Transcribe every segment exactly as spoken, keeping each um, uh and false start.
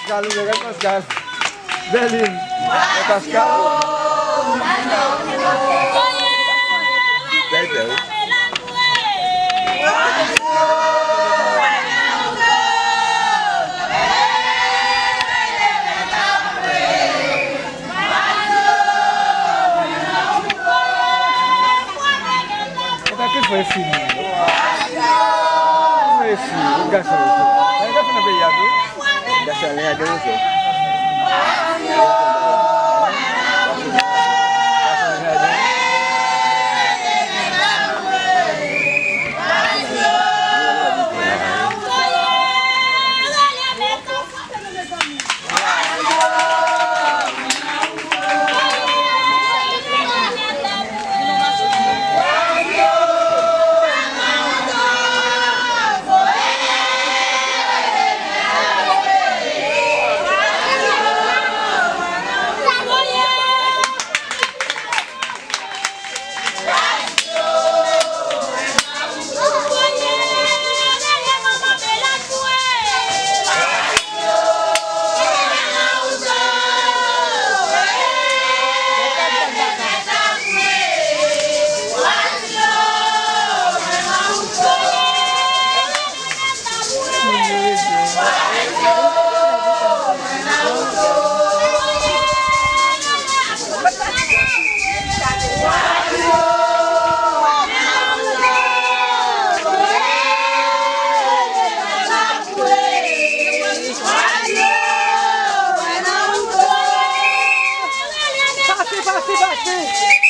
Pascal, ou gade Pascal. Berlin. Gade Pascal. Bèl, bèl. Epa ki fè fini. Fè fini, gason. Gason nan peyi a tou. Pase, pase, pase.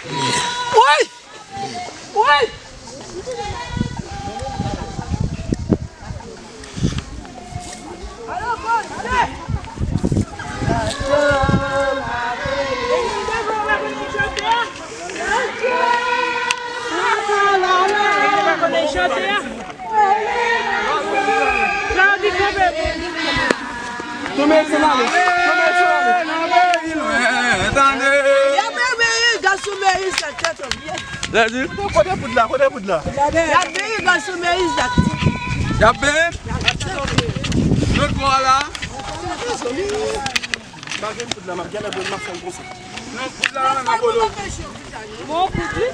Woy! Woy! Tonbe, se male. Tonbe, se male. Tande. Y ap bebe gaz sou meri sa, tèt an byen. Lè di. Kote poud la? Kote poud la? Y ap bebe gaz sou meri sa. Y ap bebe? Lòt bò a la. M pa gen poud la, m ap genlè bwè l, m ap fè l konsa. Non, poud la, nan bolo. Bon, poud, wi.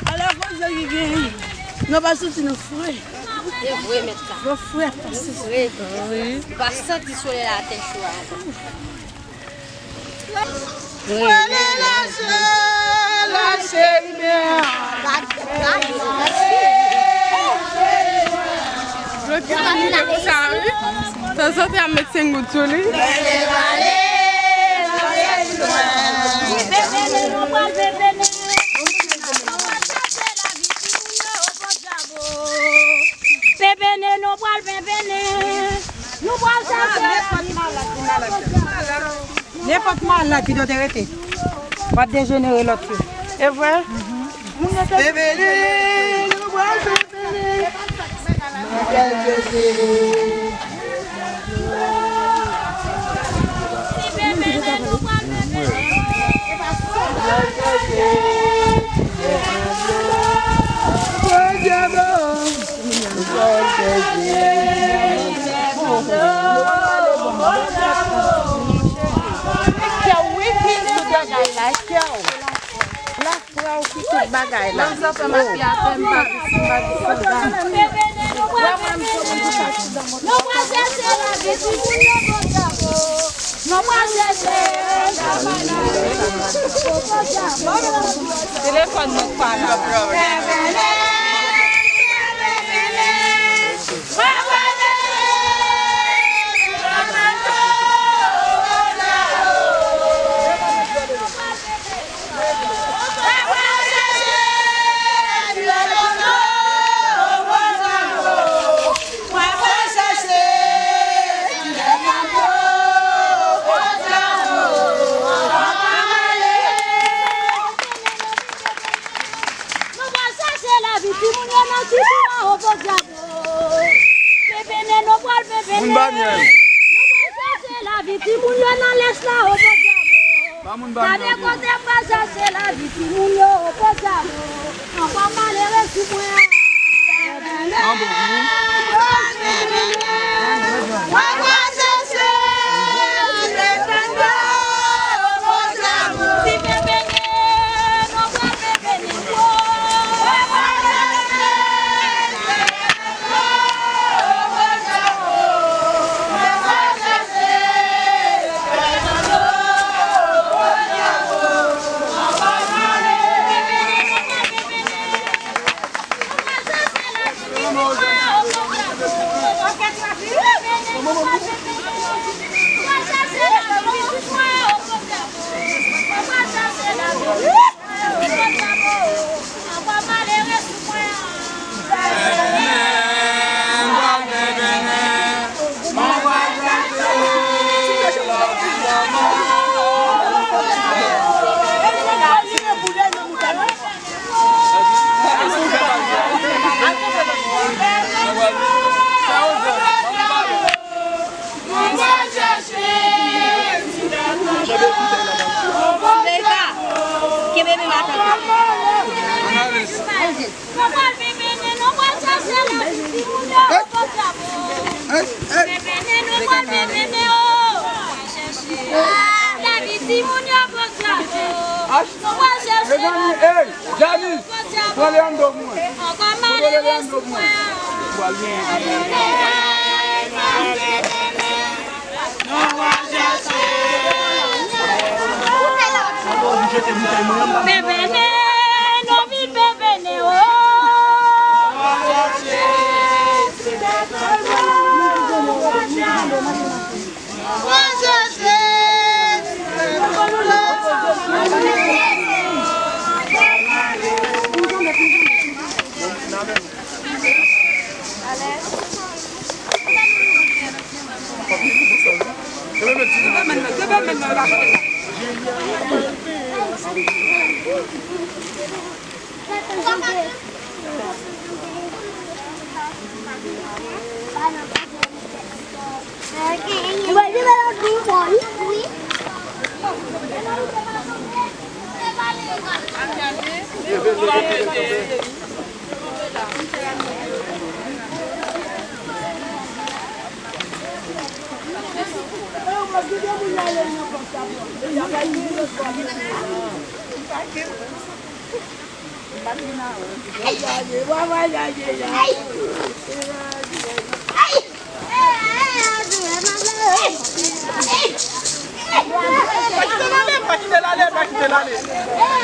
Ala koze ki gen, nou pa soti nan fre. Se vre, mèt sa. Yo fre pase. Vre. Wi. Ou pa santi solèy la atè cho a. Prele lache, lache rimè. Blokis la fini konsa, wi. Tanzantan, y ap met senk goud sou li. Pepene, nou pral pepene. Nou pral chache. Nenpòt malad ki dwe te rete, w ap dejenere lòt yo. E vre? Pepene, nou pral pepene. Kè w wi ki sou bagay la, kè w. Frè w ki tout bagay la. Manzè fè m api atè, m pa di, m pa di sou gaz. Nou pral chèche lavi timoun yo, bon djab. Nou pral chèche lavi timoun yo, bon djab. Telefòn mwen pa la. Nou pral chache lavi timoun yo nan Titi Mawon Podyab. Pepene, nou pral pepene. Moun Banyè. Nou pral chache lavi timoun yo nan lès la, o Podyab. Pa moun Banyè. Gade kote m pral chache lavi timoun yo, o Podyab. Ankò malere sou mwen. An bon, wi. Kenbe men m atake. Nou pral pepene, nou pral chache lavi timoun yo, bon djab. Pepene, nou pral pepene, o. Lavi timoun yo, bon djab. Nou pral chache lavi. Jani, pran li anndan pou mwen. Ankò malere sou mwen. Nou pral chache. Bebene, nou vin bebene, o. Pa kite l ale, pa kite l ale, pa kite l ale.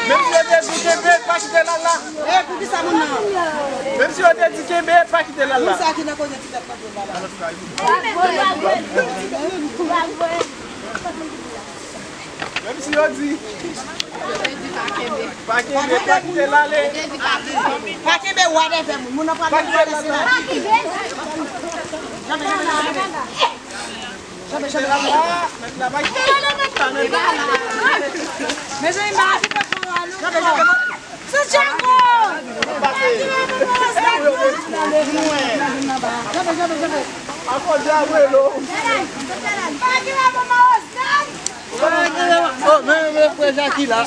Menm si yo te di kenbe, pa kite l al la. E, poukisa moun nan? Menm si yo te di kenbe, pa kite l al la. Moun sa ki nan koze ti tèt mwen la. Menm si yo di. Pa kenbe, pa kite l ale. Pa kenbe, whatever, moun. Moun nan pral. Pa kite l al la. Janbe, janbe, janbe. Janbe, janbe, janbe. Mezanmi, m pa kite kò a, non. Janbe, janbe. Sou Django! Janbe, janbe, janbe. Akoz Django elo. Pa kite kò a, non. Oh, men, men, frè Jackie la.